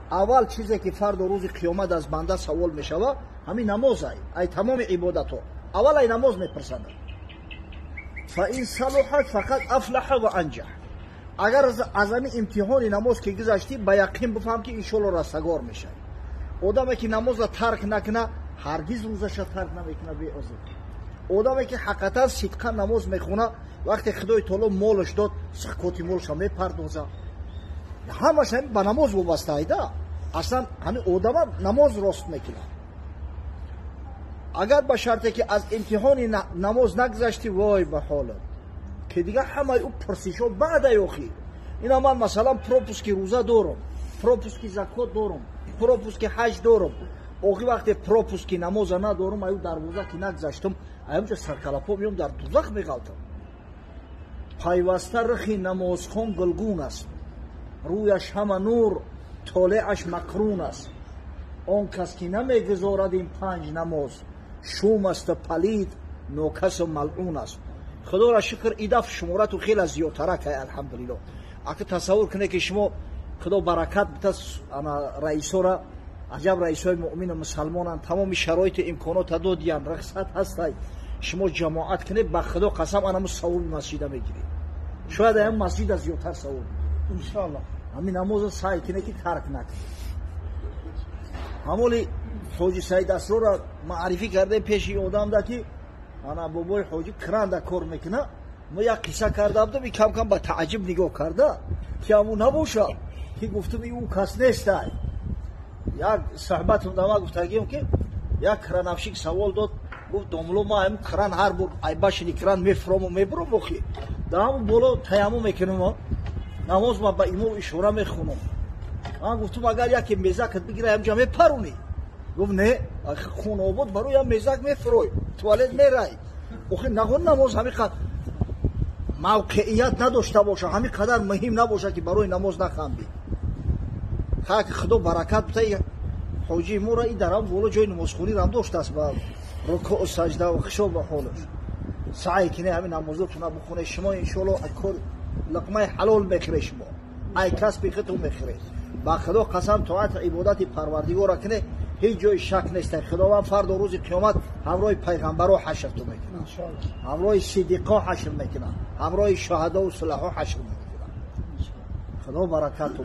Аввал чизе ки фардо рӯзи қиёмат аз банда савол мешавад, ҳамин намоз ай тамоми ибодатҳо. Аввал ай намоз мепурсанд. Фаин салуҳат фақат афлаҳа ва анҷаҳ. Агар аз ҳамин имтиҳони намоз ки гузаштӣ, ба яқин бифаҳм ки иншоалло растагор мешавӣ. Одаме ки намоза тарк накуна, ҳаргиз рӯзаша тарк намекуна беозир. Одаме ки ҳақиқатан сидқан намоз мехона, вақте Худои таоло молаш дод, закоти молаша мепардоза. Ҳамаш ҳамин ба намоз вобаста айда. Аслан ҳамин одама намоз рост мекунад. Агар ба шарте ки аз имтиҳони намоз нагузаштӣ, вой ба ҳолат, ки дигар ҳамаи ӯ пурсишҳо баъд ай охир. Ина ман масалан пропуски рӯза дорам, пропуски закот дорам, пропуски ҳаҷ дорам. Охир вақте пропуски намоза надорам, аю дарвоза ки нагузаштам, аюнҷа саркалапо меом, дар дузах меғалтам. Пайваста рухи намозхон гулгун аст, рӯяш ҳама нур, толеаш мақрун аст. Он кас ки намегузорад ин панҷ намоз, шум асту палид, нокасу малъун аст. Худоро шукр, идаф шуморату хеле зиёдтарак ай, алҳамдулилло. Ака, тасаввур кунед, ки шумо, Худо баракат бита ана раисора, аҷаб раисои муъмину мусалмонанд, тамоми шароиту имконота додиянд, рухсат ҳастай, шумо ҷамоат кунед, ба Худо қасам, анаму савоби масҷида мегиред. Шояд аям масҷида зиёдтар савоб. Иншоалло. Ҳамин намозро саъй кунед, ки тарк накунед. Ҳамоли Ҳоҷи Саид Асрорро маърифӣ кардем пеши одамда, ки ана бобои ҳоҷӣ кранда кор мекуна. Мо як қисса карда будам, и кам кам ба тааҷҷуб нигоҳ карда, ки ҳамун набошад, ки гуфтум, и ӯ кас нестай. Як суҳбатум дама гуфтагием, ки як крановщик савол дод, гуфт: «Домло, ма ҳамин кран ҳар бор ай башни кран мефурому мебурам, охи дар ҳамун боло таяммум мекунам, намоз ма ба имом ишора мехонам». Ман гуфтум: «Агар яке мезакат бигира, ҳамҷа мепарунӣ?» Гуфт: «Не, хунобод барои ям мезак мефурой, туалет мерай». Охи нагон намоз ҳамин қадр мавқеият надошта боша, ҳамин қадар муҳим набоша, ки барои намоз нахамбӣ. Хак, Худо баракат бита ҳоҷии моро, и дар ҳам боло ҷои намозхонирам доштааст, ба рукӯъ, саҷда ва хишо ба ҳолаш. Саъй кине, ҳамин намозотуна бихоне. Шумо иншоалло кор луқмаи ҳалол мехӯре, шумо ай касби худтон мехӯред. Ба Худо қасам, тоат ибодати Парвардигора кине, ҳеҷ ҷои шак нест, Худованд фардо рӯзи қиёмат ҳамроҳи пайғамбаро ҳашрту мекунад, ҳамроҳи сиддиқо ҳашр мекунад, ҳамроҳи шуҳадову сулаҳо ҳашр мекунад. Худо баракату.